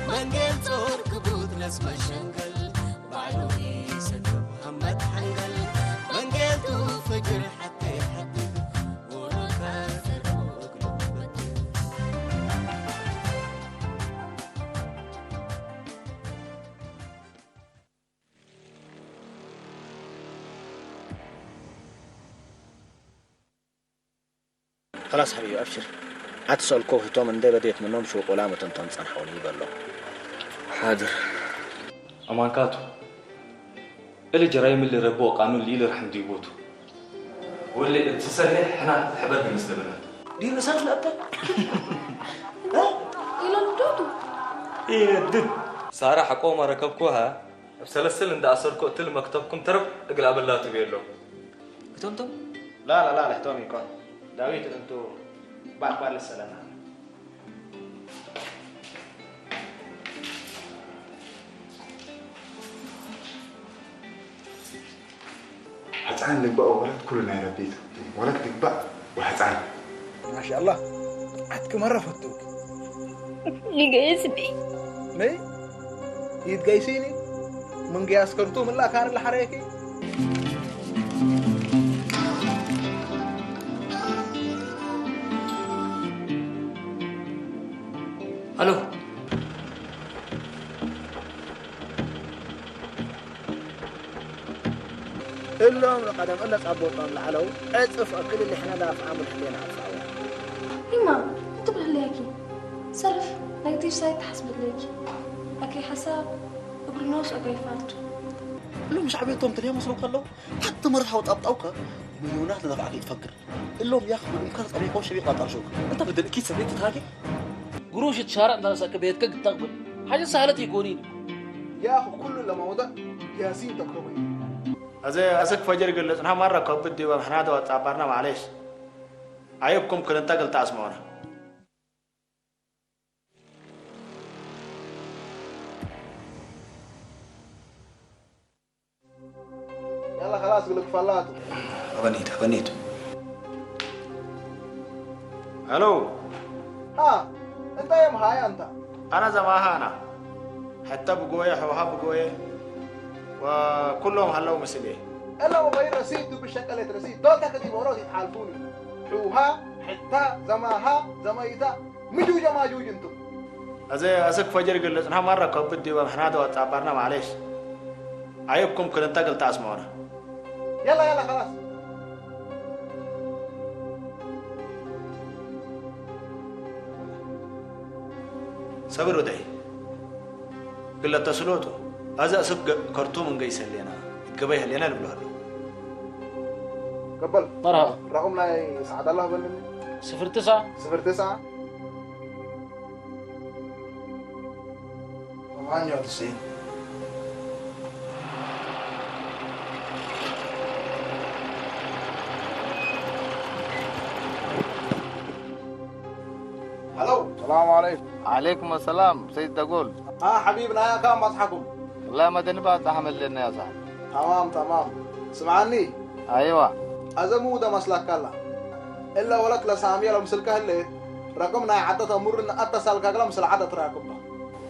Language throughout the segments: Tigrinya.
መንጌል ጾር ክቡት ነስ መሸንገል ባዕሉ ይሰደብ ሃመት ሓንገል መንጌል ቱ ፍጅር ሓቴ ሓቴ ወሮታ ዘርቦ እግሉ በትር خلاص حبيبي أبشر. عاد سؤال كوفي توم إن ديفيد يتمنوم شو قولا متنتون صنحوني بلو. حاضر. أمانكاتو. اللي جرايم اللي ربو قانون اللي اللي رحم ديبوتو. واللي تسلي حنا حبر بالنسبة لنا. دي رسالة الأبطال. ኢሎም ዶቱ إيه دد. سارة حقوما ركبكوها. بسلسل إن دا أسركو تل مكتبكم ترب إقلاب الله تبيلو. እቶም እቶም لا لا لا لا تومي كون داويت انتو باك بالسلامة ሕፃን ልግባእ ወለት ኩሉ ናይ ረቢቱ ወለት ልግባእ ወሕፃን ማሻኣላህ ዓትኪ መረ ፈትውኪ ይገይስኒ ነይ ይትገይሲኒ ምንገይ ኣስከርቱ ምላእ ካን ለሓረየኪ ሀሎ እሎም ንቐደም እለ ጻቦጦም ለዓለው ዕጽፍ ኣክል ልሕነ ዳፍዓሙ ልሕሌና ኣጥፍኣዎ። ሪማ እንታይ ትብል ህለያኪ? ሰርፍ ኔጋቲቭ ሳይድ ትሓስቢ ኣለኪ። ኣከይ ሓሳብ እግሪ ኖስ ኣገይ ፋልቱ። እሎም ሻዕብያ እቶም ትልያ መስሎ ከለው ሓንቲ መርሓው ጣብጣውካ ሚሊዮናት ንነፍዓኪ ትፈክር እሎም ያክ ምእምካር ጸሪቆ ሸቢቅ ኣጣርሾክ እንተ ብድልኪ ሰቤት ትታኪ قروش تشارع انت نسك بيتك قد تقبل حاجة سهلة يكونين يا أخي كل لما وضع ياسين تكرمين እዚ እስክ ፈጅር ግልጽ ንሃ ማራ ከብድ ዲበ ምሕናተ ወጻባርና ማዕሌሽ ኣይኩም ክልንተ ግልታ ኣስመዑና يلا خلاص قلت فلاتو ኣበኒት ኣበኒት ሄሎ ها انت يا مهاي انت ኣና ዘማሃ ኣና ሕተ ብጎየ ሕውሃ ብጎየ ወኩሎም ሃለው ምስል እየ الا وبين رصيد بالشقه اللي ترصيد دول تكتي بوروس يتحالفوني حوها حتى زماها زميتا مجوجة ماجوج انتم እዚ እስክ ፈጅር ግልጽ ንሃ ማራ ከብድ ዲበ ምሕናተ ወጻባርና ማዕሌሽ ኣይኩም ክልንተ ግልታ ኣስመዑና يلا يلا خلاص ሰብር ወደይ ግለ ተስሎቱ ኣዛ ስብ ከርቱም እንገይ ሰሌና ይትገበይ ህሌና ልብሎ ኣሎ قبل مرحبا رقم لا يسعد الله بنني صفر تسعة صفر تسعة ثمانية وتسعين هلو السلام عليكم عليكم السلام سيد دقول ها حبيبنا يا كام مصحكم والله ما دنبا تعمل لنا يا صاحبي تمام تمام سمعني ايوه أزمو ده مسلك الله إلا ولك لسامية لمسلك هلي رقم ناي عدت أمرنا أتصل كلام سل عدت راكم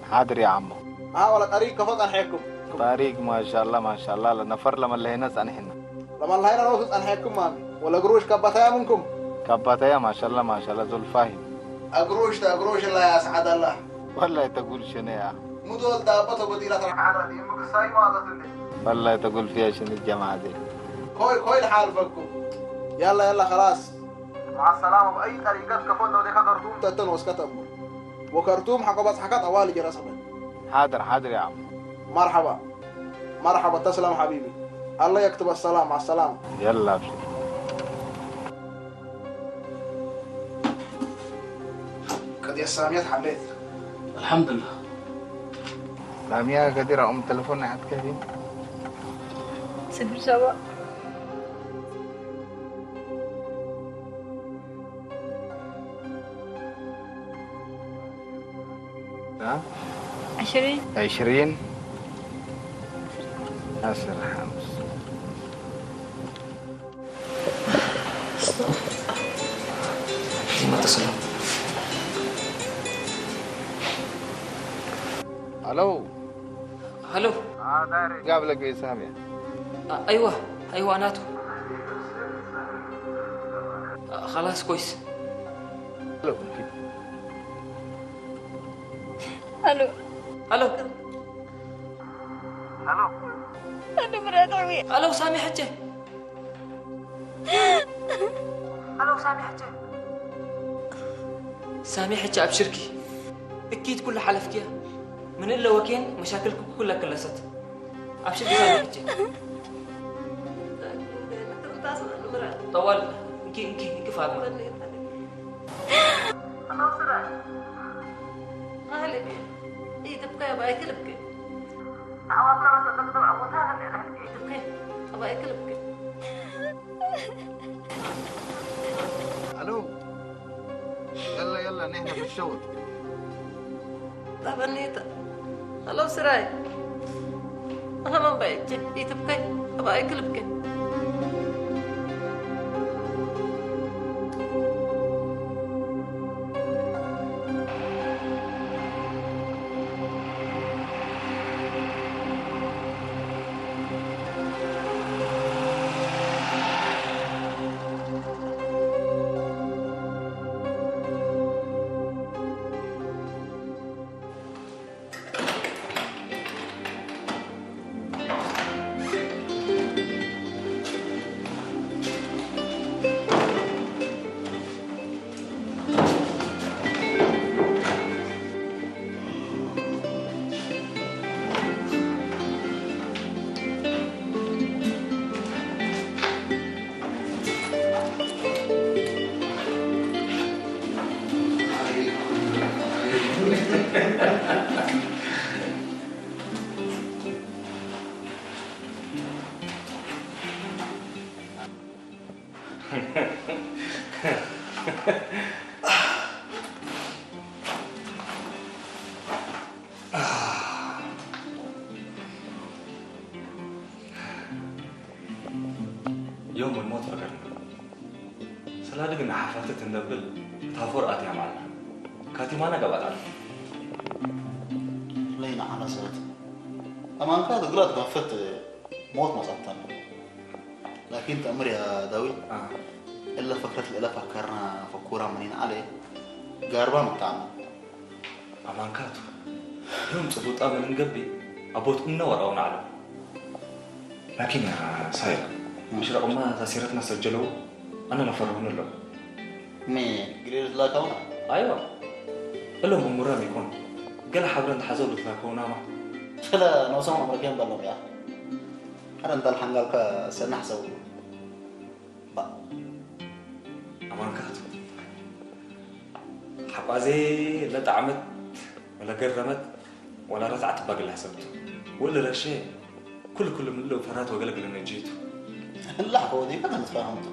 حاضر يا عمو ها ولا طريق كفت أنحيكم طريق ما شاء الله ما شاء الله لنفر لما اللي هنا صنحنا لما الله هنا روح أنحيكم مامي ولا قروش كبتها منكم كبتها ما شاء الله ما شاء الله زول فاهم أقروش تأقروش الله يا أسعد الله والله تقول شنو يا مدول دابته بديلة الحضرة دي مقصاي ما تتلي والله تقول فيها شنو الجماعة دي كوي كوي الحال فكم يلا يلا خلاص مع السلامة بأي طريقة كفون لو ديك خرطوم تتن وسكتم وخرطوم حق بس حكت أوالي جرسمة حاضر حاضر يا عم مرحبا مرحبا تسلم حبيبي الله يكتب السلام مع السلامة يلا ابشر قد يا سامية حليت الحمد لله سامية قدير أم تلفون عندك دي صفر سبعة ها عشرين عشرين عشر خمس استغفر ይመልስሎ። ሄሎ። ሄሎ። ጋብለገ ሳሚያ። ኣይዋ ኣይዋ ናቱ። خلاص كويس. ሄሎ። ሄሎ። ሄሎ። ሄሎ። ምራታዊ። ሄሎ ሳሚ ሕጂ። ሄሎ ሳሚ ሕጂ። ሳሚ ሕጂ ኣብሽርኪ። እኪት ኩሉ ሓለፍኪያ። ምን እለ ወኬን መሻክልኪ ኩላ ክለሰት። ኣብሽርኪ ሳሚ ሕጂ። ጠዋል እንኪ እንኪ እንኪ ፋጥማ። ይትብከ ባይክልብክ ኣዋፍራ መሰጠቅ ተብዓ ቦታ ከለ ይትብከ ባይክልብክ ሄሎ። يلا يلا نحن بنشوت. ጠበኔታ ሄሎ ስራይ ኣኸመን ባይክ ይትብከ ባይ ክልብክ يوم الموت فكرنا. ሰላዲ ግን ሓፋትት እንደብል እታ ፎር ኣትያ ማላ ካቲማና ገባጣል ለይና ዓና ሰበት ኣማንካ ትግራት ጋፈት ሞት መጻተን ላኪን ተእምር ያ ዳዊት እለ ፈክረት ልእለ ፈከርና ፈኩራ መኒን ዓለ ጋርባ ምታዕሙ ኣማንካቱ ዮም ጽቡጣ ምን እንገቢ ኣቦት እምነ ወራው ናዕለ ላኪን ሳይር ምሽረቅማ ታሲረትና ሰጀለው ኣነ ነፈርሁን ለው ሚ ግሌ ልትላካውና ኣይዋ እሎም እሙራም ይኮን ገለ ሓብረ እንተሓዘው ልትላከውናማ ስለ ነብሶም ኣምርክዮም በሎም ያ ሓደ እንታል ሓንጋልካ ሰናሕ ሰው ኣማንካቱ ሓቋዜ ለጣዕመት ወለገረመት ወላ ረትዓት ባግላ ሰብቱ ወለ ረሸ ኩል ኩል ምልእ ፈራት ወገለግለ ነጂቱ ላሕ ከወዲካ ተንስፋ ሀምቱ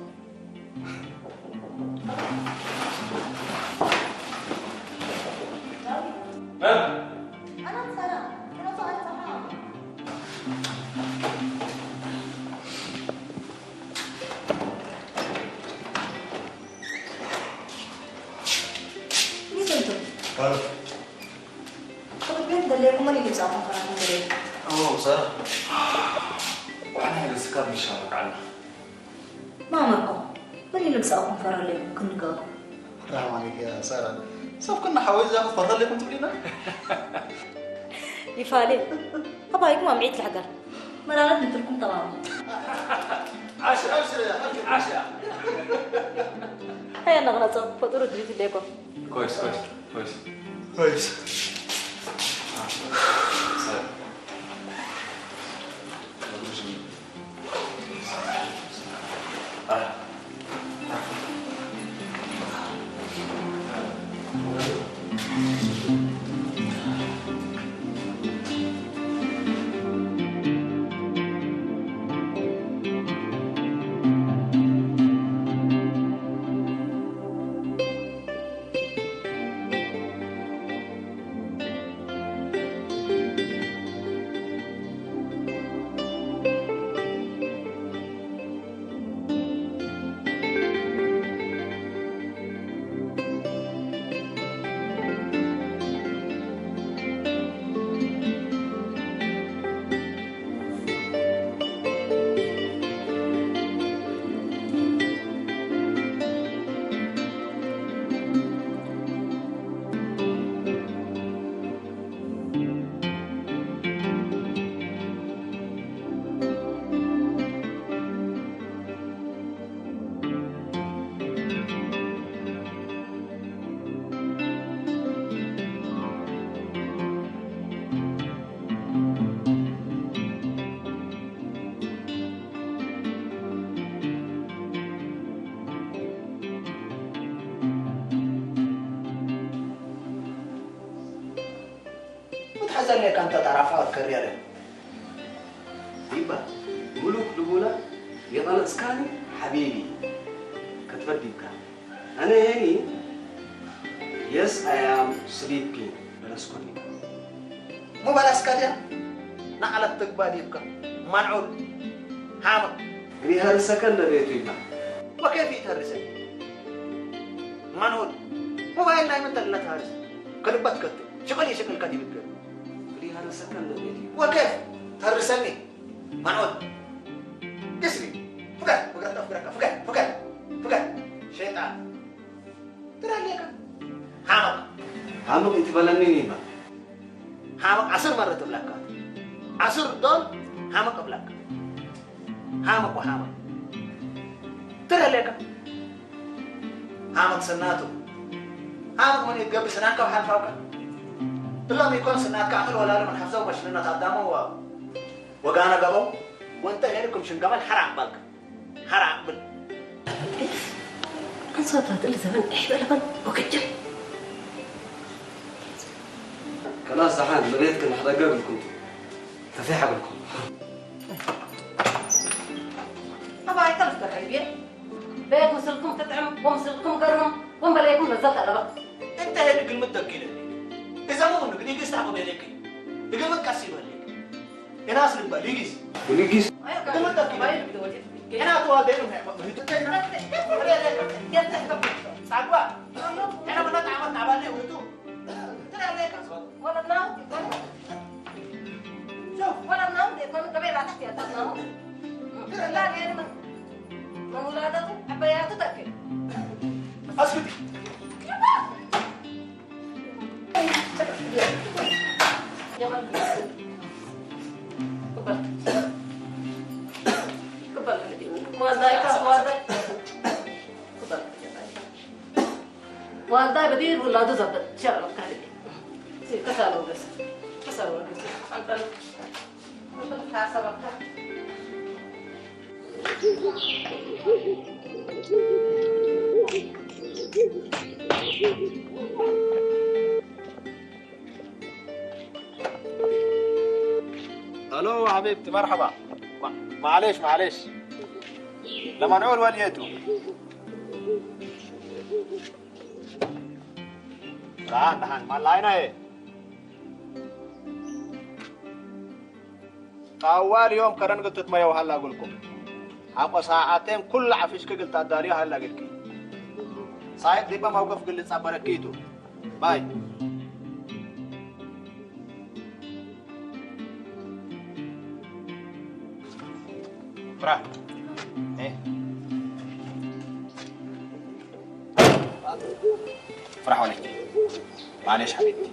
ቤት ደለየኩም መን ኢሉ ይምጻእኩም ፈራኩም ደለየኩም ሰራ ዋና ይርስካ ምሻ መቃልና ማመርኩም መን ኢሉ ይምጻእኩም ፈራለይኩም ክንገሩ ራሕማ ዓለይክ ያ ሰራ ሰብ ኩና ሓወይ እዛ ክትፈረለይኩም ትብሊና ይፋሌ ኣባይኩም ኣብ ምዒት ልሕገር መራረት እንትልኩም ተማሙ ዓሽ ዓሽ ዓሽ ሃያ ነቕነጾ ፈጡሩ ድሪት ደይኮም ኮይስ ኮይስ ኮይስ ኮይስ ዘኔካ እንተ ጠራፋ ከርያ ለ ይባ ሙሉክ ልቡላ የቐነጽካኒ ሓቢቢ ክትበዲብካ ኣነ ሄኒ yes I am sleepy በለስኩኒ። ሞባይል ኣስካድያ ንዓለት ተግባዲብካ ማንዑር ሓመቕ ሪሃርሰከ ለቤቱ ይባ ወኬፍ ይተርሰ ማንዑር ሞባይል ናይ ምን ተለና ትሃርስ ከልባት ከት ሽቅል ይሽቅል ከዲብገ ሪሃርሰከ ለቤቱ ወኬፍ ተርሰኒ ማንዑር ግስሪ ፍቀድ ፍቀድ ፍቀድ ፍቀድ ፍቀድ ፍቀድ ሸይጣን ትላለካ ሓመቕ ሓመቕ ይትበለኒ ኒማ ሓመቕ ዓስር መረ ትብለካ ዓስር ዶል ሓመቕ እብለካ ሓመቕ ወሓመቕ ትላለካ ሓመቕ ስናቱ ሓመቕ መን ይትገብር ስናንካ ወሓልፋውካ እሎም ይኮን ስናትካ ኣኽል ወላሉ ምን ሓፍዘው መሽንነት ኣዳሞ ወጋነ ገበው ወንተ ሄድኩም ሽንገመል ሓራ ኣባልካ ሓራ ብል እንስሳታት እሊ ዘመን እሕ በለበል ወከጀል ከላስ ደሓን ንቤት ክንሕደገ ብልኩም ተፊሕ ብልኩም ኣባይ ተልፍተር ዕልብየ በየት ምስልኩም ትጥዕም ወምስልኩም ገርም ወንበለይኩም ለዘት ኣለባ እንተ ሄድ ግልምት ተኪለ እዛ ምኹን ንግዲ ግስታ ክቤለኪ እግልምት ቀስ ይበል የናስ ልባ ሊጊስ ሊጊስ ግልምት ተኪለ ሄና ተዋልደ ነው ጻጓ ሄና መጣ ዓመት ናባለ ውጡ ዋልታይ በዲር ውላዱ ዘብል ሸረብ ካልእ ከሳሎ ገስ ከሳሎ ገስ ኣንጠን الو حبيبتي مرحبا. معليش معليش. لما نعود واليتو. ደሓን ደሓን ማላይና እየ ጣዋል እዮም ከረን ግትት መየው ሃላ ግልኩም ሓቆ ሰዓቴም ኩሉ ዓፊሽክ ግልት ኣዳልዮ ሃላ ግልኪ ሳይት ዲባ መውቀፍ ግልጽ ኣበረኪቱ ባይ ብራ ፍራሕ ወለኪ ማለሽ ሓቢብቲ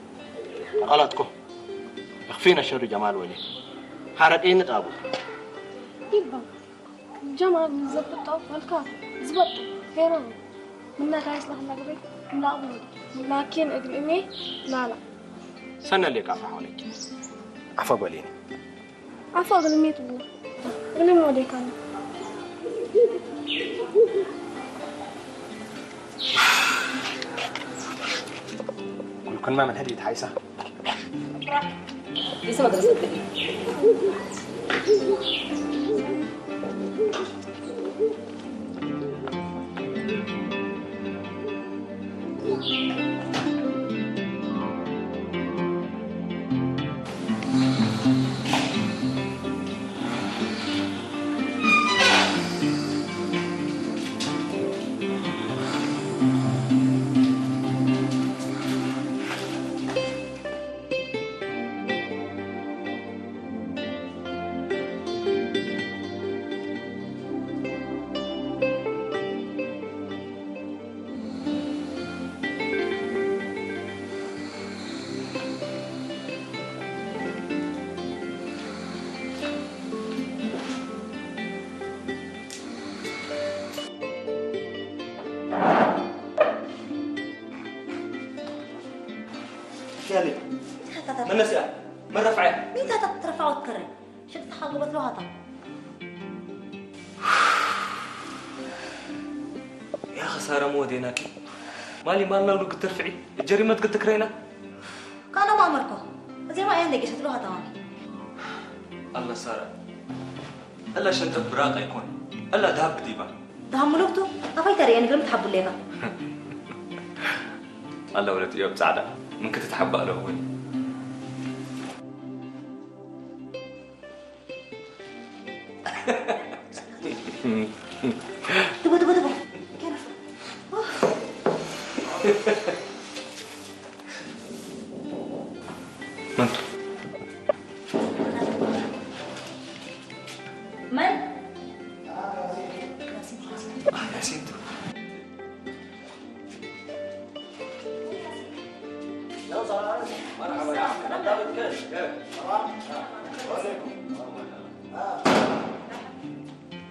ኣቐላጥኮ እኽፊነ ሸሩ ጀማል ወሊ ሓረቀይኒ ጣቡ ይባ ጀማል ንዘብጦ ወልካ ዝበጡ ሄሮ ምናካ ይስላኽ እናግበይ ላቕቡ ላኪን እግልእሜ ላላ ሰነሌካ ፍራሕ ወለኪ ዓፈ በሊኒ ዓፎ እግልሚ ትብሎ እግልሚ ወዴካኒ ኩልኩንማ ምን ሕድ ይትሓይሳ Isso é uma graça. ያለ መነስያ መረፍዐ ሚታታት ትረፋዖት ከረ ሽጥታ ሓጎበት ለዋታ يا خسارة موديناكي مالي مالنا ولو قد ترفعي الجريمة قد تكرينا ካነ ማመርኮ እዚኣ እያ እንደገሸት ለዋ ተማሚ። ኣላ ሳራ፣ እላ ሸንጠፍ ብራቕ ኣይኮን፣ እላ ዳብ ዲባ። ዳብ ሙሉክቱ፣ ኣፋይ ተርእየን ግርም ትሓቡ ሌጋ። ኣላ ወለት እዮም ጻዕዳ፣ ምን ክትትሓባእ ኣለዎ እውን። ትቡ፣ ትቡ፣ ትቡ። መን? መን? ያሲን።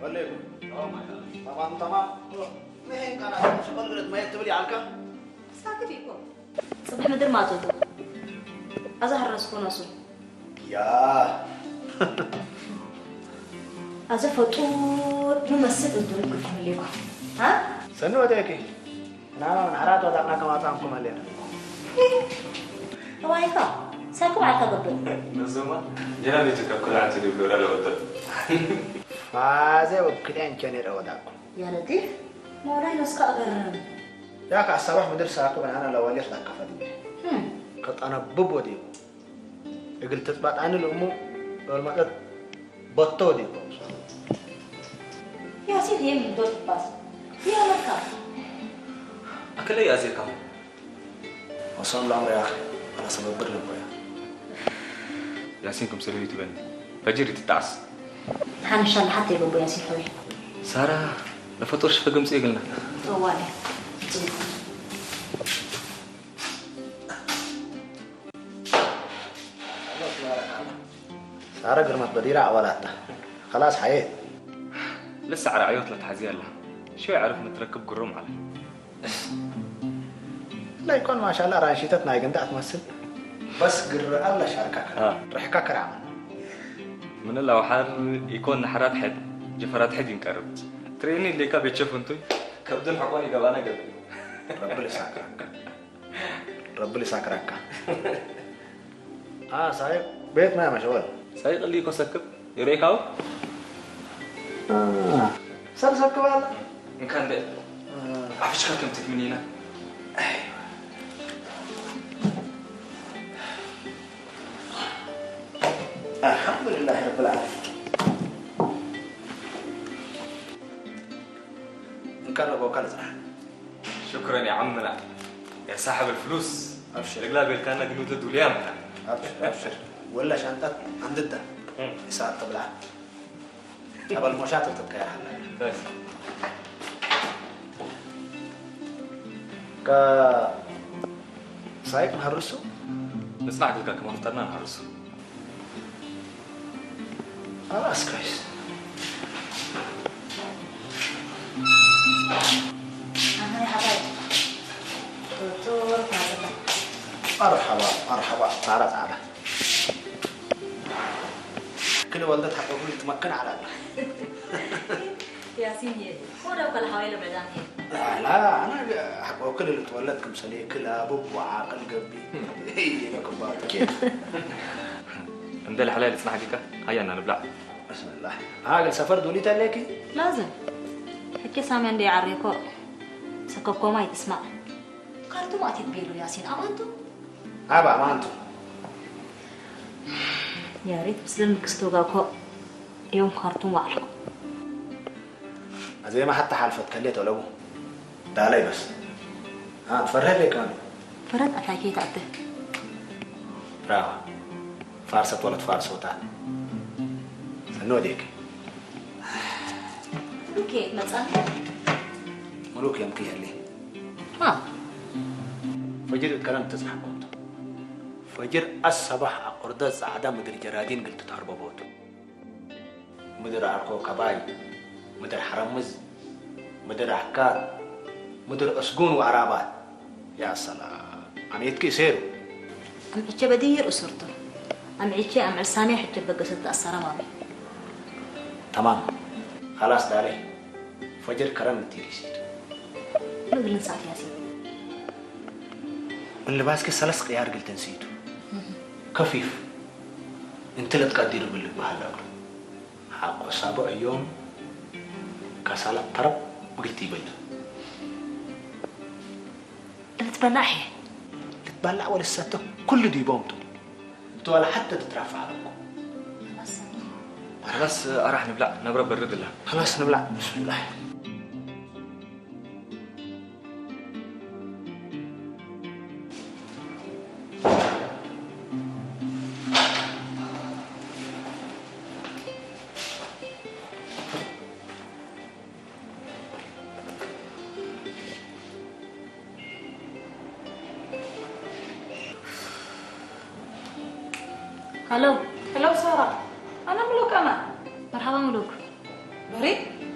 ወለይኩም። ተማም፣ ተማም። ምሄን ቃና ሽቆል ግረት ማየት ትብል ይዓልካ? ሳክት ይኮ። ጽብሕ ምድር ማቶቱ። ኣዛ ሃረስኩ ነሱ። ያ። ኣዘ ፈጡር ንመስል እንትን ክፍልኩ። ሃ? ሰኒ ወደኪ። ናና ንዓራት ወዳቕና ከማጻንኩም ኣለና። ተዋይካ። ሳክብ ዓካ ገብር። ነዞማ ጀና ቤቱ ካብ ኩላዓት ዝብሉ ረለ ወደል። ፋዘ ወብክልያን ቸኔረ ወዳቅኩም። ያ ለጢፍ፣ ሞራይ ነስካ ኣገርም። ያ ከ ኣሳባሕ ምድር ሳክብ ንዓና ለዋሌት ላካፈት። ህም። ከጠነብብ ወዲቡ። እግል ተጽባጣኒ ልእሙ ሎልመጠት በቶ ወዲቡ። ያሲን ይሄም ዶት ባስ። ይሄ ለካ። ኣክለ ያዜካ። ወሰም ለአምር ያኺ። ኣና ሰበብር ልቦያ። ያሲን ክም ሰለዩ ትበኒ። ፈጅር ይትጣዕስ። ሓንሻ ለሓት የገቡ ያሲን ሐዊ። ሳራ ለፈጦር ሽፈ ግምጽ ይግልና። እዋለ። ሳረ ግርመት በዲራ ኣባላታ። خلاص ሓየት። ልስዕ ራዕዮት ለትሓዚ ኣላ። ሽወይ ዓርፍ ንትረክብ ግሩም ዓለ። ላይኮን ማሻላ ራንሺተት ናይ ገንዳ ትመስል። በስ ግር ኣላ ሻርካ ከራ። አ። ርሕካ ከራማ። ምን ላው ሓር ይኮን ንሕራት ሕድ ጀፈራት ሕድ ይንቀርብ። ትሬኒ ሌካ ቤቸፍ እንቱይ ከብድን ሕቆን ይገባና ገብ። ረብል ሳካ። ረብል ይሳክረካ። አ፣ ሳይቅ ቤት ማይ መሸወል። ሳይቅ ሊኮ ሰክብ ይሬካው። አ፣ ሰብ ሰክብ ኣለ። እንካን ደ ዓፍሽካ ከም ትትምኒና። ኣልሓምዱሊላህ ረብል ዓለሚን። እንካን ረቦካ ልጽናሕ። شكرًا يا عمنا يا صاحب الفلوس. أبشر. لقلا بيلكانا قنوت الدوليا منا. أبشر، أبشر. ولا شانتات عند الدهر. مم. يساعد تبلع. قبل ما شاطر تتكير حنا. بس. ك-، سايق نهرسو؟ نسمع قلقا كما اخترنا نهرسو. خلاص كويس. أهلا يا حبايب. دكتور فاطمة. مرحبا، مرحبا. تعالى، تعالى. كل والدة حقوق تمكن على الله. ياسين يدي. هو لو كل حوالي بعدين. لا، لا، أنا حقوق كل اللي تولدكم سليك، لا، أبو عاقل قبي. هي لكم بارك. كيف؟ እንደ ለሐላይ ልጽናሕ ዲካ? ሃያ እና ንብላዕ። ብስምላህ። ሃገል ሰፈር ዱሊት ኣለኪ? ላዘም። ሕጂ ሳምያ እንደ ዓሬኮ ሰከብኮማ ይትስማዕ። ካርቱም ኣትየት ቤሉ ያሲን ኣማንቱ? ኣባ ኣማንቱ። يا ريت بس للمكستوغا كو يوم خرطوم وعلكم. أزي ما حتى حالفت كليت ولا أبو. دالي بس. ها، تفرهد لي كمان. فرهد أتاكي تأتي. براوة. فارسة ولا فارسة وتا. سنوديك. أوكي، ما تسأل؟ ملوك يمكي اللي. ها. فجر اتكلمت تصحى كنت. فجر الصباح أقرد الزعدة مدر جرادين قلت تهرب بوتو. ምድር ዓርኮ ከባይ፣ ምድር ሓረምዝ፣ ምድር ዓካር፣ ምድር እስጉን ወኣራባት። ያ ሰላም፣ ኣሜትኪ ሴሩ። ኣምዕቼ በድይር እሱርቱ። ኣምዕቼ ኣምዕል ሳሜ ሕቼ በገሰት ኣሰራ ማሚ። ተማም። ኻላስ ዳሌ። ፈጅር ከረን ምትይጊ ሲቱ። ምግልን ሳት ያሲን። ምን ልባስኪ ሰለስ ቅያር ግልትን ሲቱ። ከፊፍ እንተ ለትቃዲር ብል ይበሃል ኣሎ። ሓቆ ሳብዕ እዮም። ካሳላ ተረብ ግቲ ይበል። ልትበላዕ እየ። ልትበላዕ ወልሰተ ኩሉ ዲቦም ቱ። እንተ ዋላ ሓተ ትትራፍ ሃበኩ። خلاص ኣራሕ ንብላዕ ነብረ በርድ ኣላ። خلاص ንብላዕ ብስምላሕ። ሃሎ። ሄሎ ሳራ፣ ኣነ ምሉክ ኣና። መርሓባ ምሉክ። በሪ፣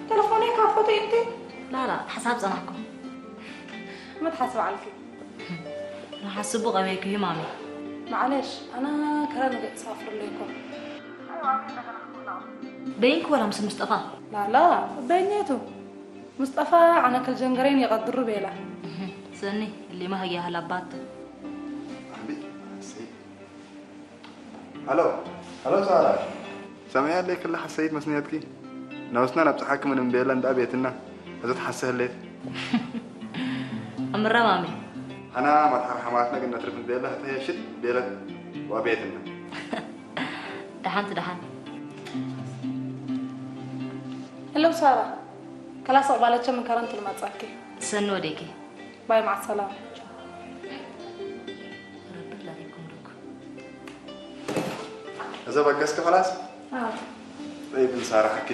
ተለፎነይ ካብ ፎቶ ይምቲ። ላላ፣ ሓሳብ ጸናሕኩም። መትሓስ በዓልኪ። ንሓስቡ ቀበይኩ እዩ ማሚ። ማዕለሽ፣ ኣና ከረ ንገ ሳፍር ለይኮ። በይንክ ወላ ምስ ምስጠፋ? ላላ፣ በይነቱ። ምስጠፋ ኣነ ከልጀንገረይን የቐድሩ ቤላ። ሰኒ፣ ሊማ ህያ ህላባት። ኣቢ፣ ኣሰይ። ሃሎ፣ ሃሎ ሳራ። ሰሚዐ ኣለይ ክላ ሓሰይት መስንያትኪ። ናውስና ናብ ፀሓኪ ምንም ቤላ እንዳ ቤትና። እዚ ተሓሰ ህሌት። ኣምራ ማሚ። ኣና ማትሓር ሓማትና ግን ነትርፍ ቤላ ህተየሽት ቤላ ወቤትና። ደሓንቲ ደሓን። ሄሎ ሳራ፣ ከላስ ኣቕባለቸ ምን ከረንት ልመጻኪ። ሰኒ ወዴኪ። ባይ ማዕ ሰላም። ረቢ ላሪኩም ዱክ። እዛ በገስከ خلاص? ኣዎ። طيب نسارحك.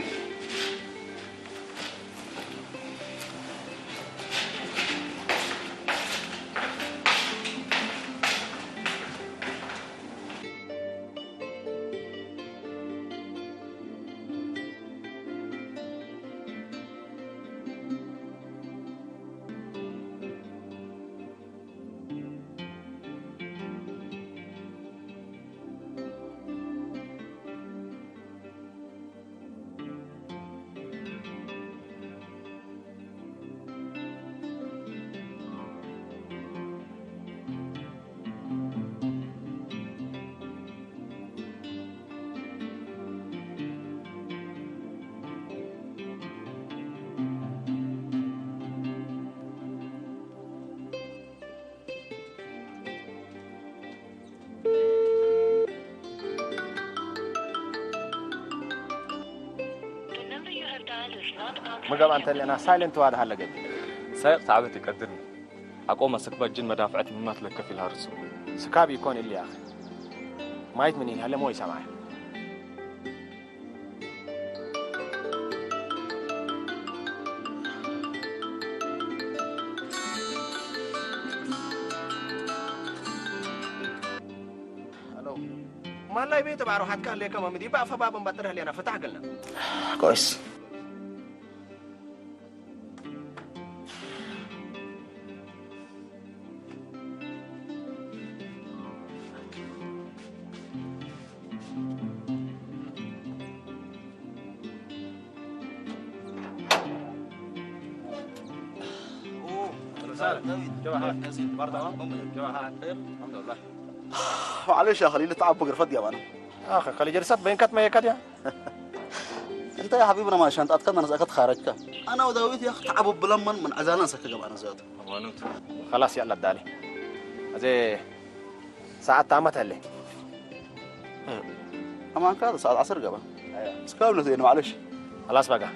ምገብ ኣንተ ሌና ሳይለንት ዋድ ሃለ ገብ ሳይቕ ታዕበት ይቀድርኒ ኣቆ መሰክባ ጅን መዳፍዐት ምማት ለከፍ ኢልሃርሱ ስካብ ይኮን ኢሊ ኣኺ ማይት ምን ይሃለ ሞ ይሰማዕ ማላይ ቤት ባሮ ሓትካ ኣለካ ማምዲ ባፈ ባብን ባጥረ ሌና ፍታሕ ገልና كويس معلش يا خليل تعب قرفت يا مان اخي خلي جلسات بينكت ما يكت يا انت يا حبيبنا ما شانت اتكلم انا زكت خارجك انا وداويت يا اخي تعبوا بلمن من عزانا سكت انا زيت خلاص يلا دالي زي ساعات تامت هلي أمان كذا ساعة عصر قبل سكاو نزين معلش خلاص بقى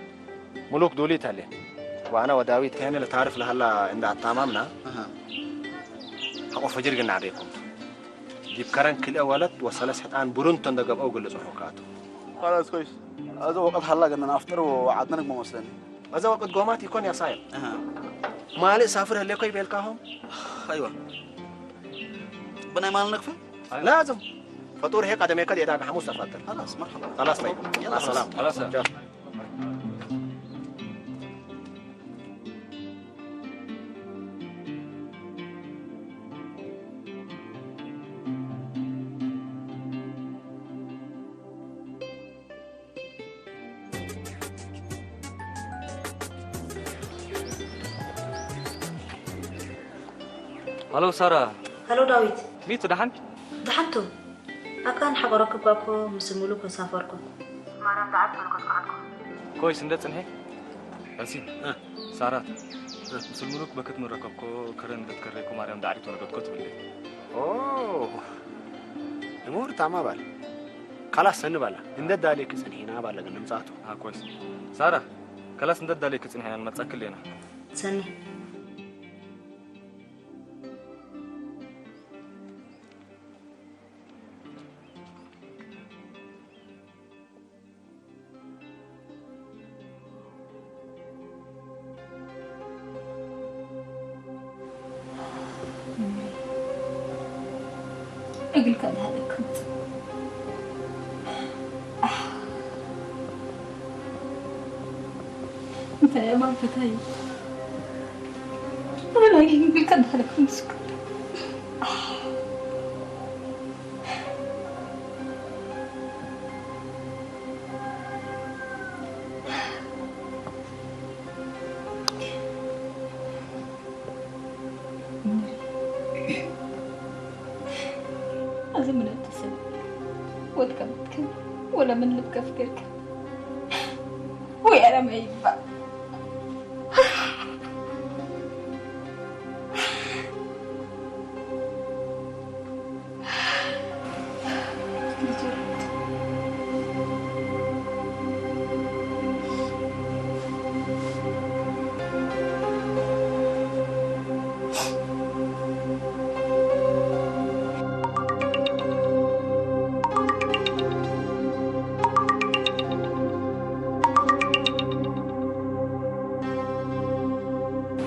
ملوك دولي تهلي وأنا وداويد كان لتعرف لهلا عند التمامنا حقو فجر قلنا عليكم جيب كرن كل أولد وسلس حتان برونتون دقب أو قلص حوكاتو خلاص كويس هذا وقت هلا قلنا نفطر وعدنا نقوم مسلمين እዚ ወቅት ጎማት ይኮን ያሳየል ማልእ ሳፍር ህሌኮ ይቤልካሆም ኣይዋ ብናይ ማል ነክፍል ላዝም ፈጡር ሄ ቀደሜከ ዴዳ ሓሙስ ተፋጥር خلاص مرحبا خلاص طيب يلا سلام خلاص هلو سارة هلو داويد ميتو دحن دحنتو ኣካን ሓቆረኩ እኮ ምስ ሙሉክ ወሳፈርኩ። ማርያም ደዓት ተረከብኩ። ኮይስ እንደ ጽንሐ። በሲ። እ። ሳራት። እ። ምስ ሙሉክ በክት ምረከብኮ ከረን እንደትከረይኮ ማርያም ዳዕሪት ወረገትኮ ትብለይ። ኦ። እሙር ታማ ባል። ካላስ ሰኒ ባላ። እንደ ዳሌ ክጽንሒና ባላ ግን ንምጻቱ። አ፣ ኮይስ። ሳራ፣ ካላስ እንደ ዳሌ ክጽንሒና ንመጻክል ኢና። ሰኒ። እግልካ ዳሃለክ። እንታይ እየ ማንፈታይ? ኣነ ናይ እግልካ ዳሃለክ ምስኩ። እዚ ምን እትስል ወድቀ ምትክን ወላ ምን ልብከፍ ገርክ ወይ ኣረመ ይባ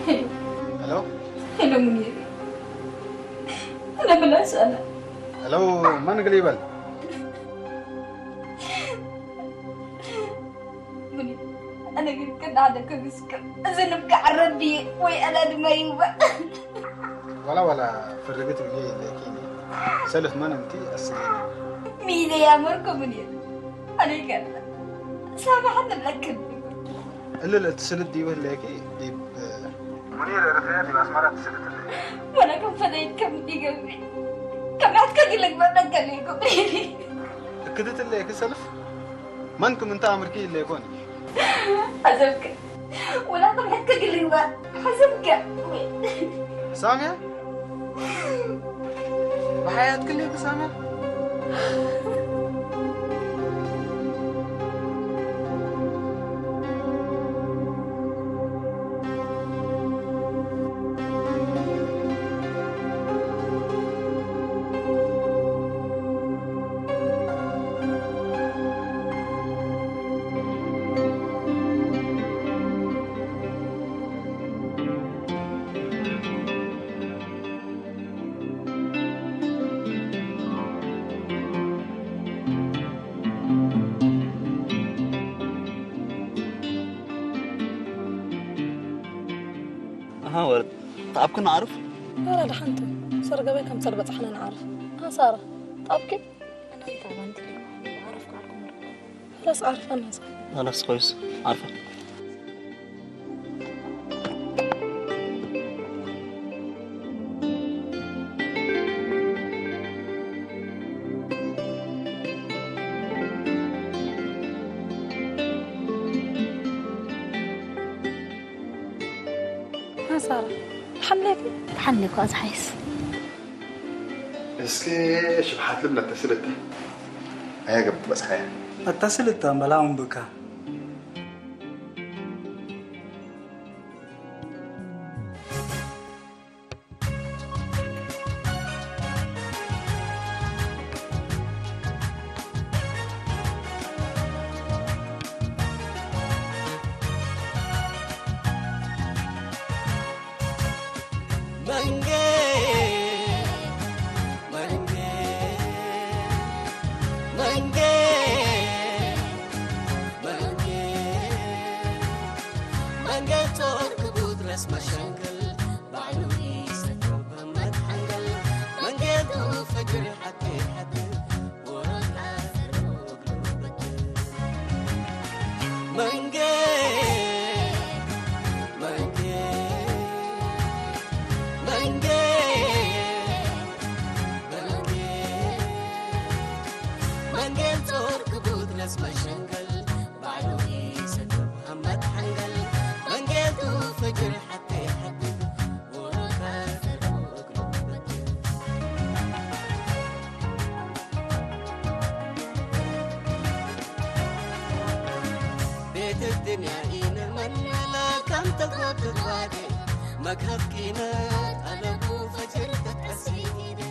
ሄሎ። ሄሎ ሙኒር። أنا بالأسئلة. هلو، من قليبل؟ ሙኒር፣ ኣነ ግን ከዳዕደከ ምስክር፣ እዚ ንብቃዕ ረድየ ወይ ኣላ ድማ ይውባዕ። ዋላ ዋላ ፍርግት ብዬ ለኪኒ ሰልፍ ማን እንቲ ኣስገኝ ሚለ ያመርኩ ሙኒር፣ ኣነ ይቀርታ ሳባሕን ለክን እልል እትስልድ ይብህለኪ ዲብ ሙኒር ኤርትራያ ዲብ ኣስመራ ትስልትለ ወላ ከም ፈለይት ከም ይገብሪ ከም ኣትከግልግ መጠገለይኩም እክድትለኪ ሰልፍ ማንኩም እንተ ኣምርኪ ኢለ ይኮን ሓሰብከ ወላ ከም ሕትከ ግልግባ ሓሰብከ ሳምያ ብሓያት ክልተ ሳምያ ኣሃ ወርድ ተኣብክን ዓርፍ ኣረ ደሓንተ ሰርገበይ ከም ጸር በጻሕና ንዓርፍ ኣሳራ ጣብኪ ኣረፍ ዓርፍ ኣናሳ ኣናስ ኮይስ ዓርፍ ኣሳራ ሓምሌት ሓምሌ እኳ ዝሓይስ እስኪ ሽብሓት ልብላ ተስልተ ኣያ ገብት በጽሓያ ኣታ ስልታ መላውን ብካ الدنيا إينا من لا كم تقوى تقوى مكهف كينا طلبوا فجر تتأسينا